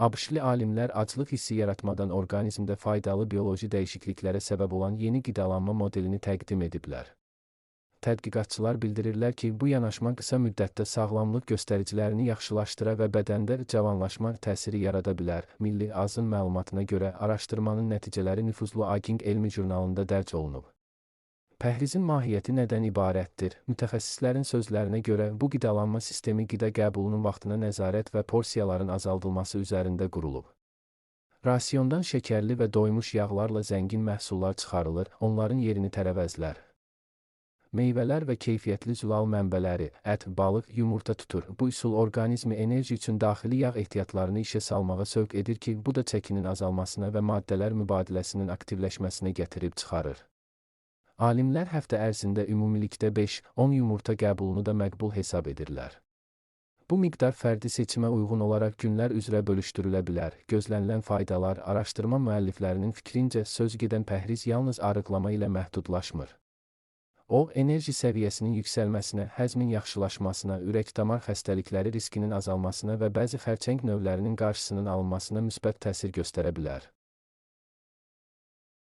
ABŞ-li alimlər aclıq hissi yaratmadan orqanizmdə faydalı bioloji dəyişikliklərə səbəb olan yeni qidalanma modelini təqdim ediblər. Tədqiqatçılar bildirirlər ki, bu yanaşma qısa müddətdə sağlamlıq göstəricilərini yaxşılaşdıra və bədəndə cavanlaşma təsiri yarada bilər. Milli Azın məlumatına görə araşdırmanın nəticələri nüfuzlu Aging elmi jurnalında dərc olunub. Pəhrizin mahiyyəti nədən ibarətdir? Mütəxəssislərin sözlərinə görə bu qidalanma sistemi qida qəbulunun vaxtına nəzarət və porsiyaların azaldılması üzərində qurulub. Rasiondan şəkərli və doymuş yağlarla zəngin məhsullar çıxarılır, onların yerini tərəvəzlər, meyvələr və keyfiyyətli zülal mənbələri, ət, balıq, yumurta tutur. Bu üsul orqanizmi enerji üçün daxili yağ ehtiyatlarını işə salmağa sövq edir ki, bu da çəkinin azalmasına və maddələr mübadiləsinin aktivləşməsinə gətirib çıxarır. Alimlər həftə ərzində ümumilikdə 5-10 yumurta qəbulunu da məqbul hesab edirlər. Bu miqdar fərdi seçimə uyğun olaraq günlər üzrə bölüşdürülə bilər. Gözlənilən faydalar araşdırma müəlliflərinin fikrincə sözügedən pəhriz yalnız arıqlama ilə məhdudlaşmır. O, enerji səviyyəsinin yüksəlməsinə, həzmin yaxşılaşmasına, ürək-damar xəstəlikləri riskinin azalmasına və bəzi xərçəng növlərinin qarşısının alınmasına müsbət təsir göstərə bilər.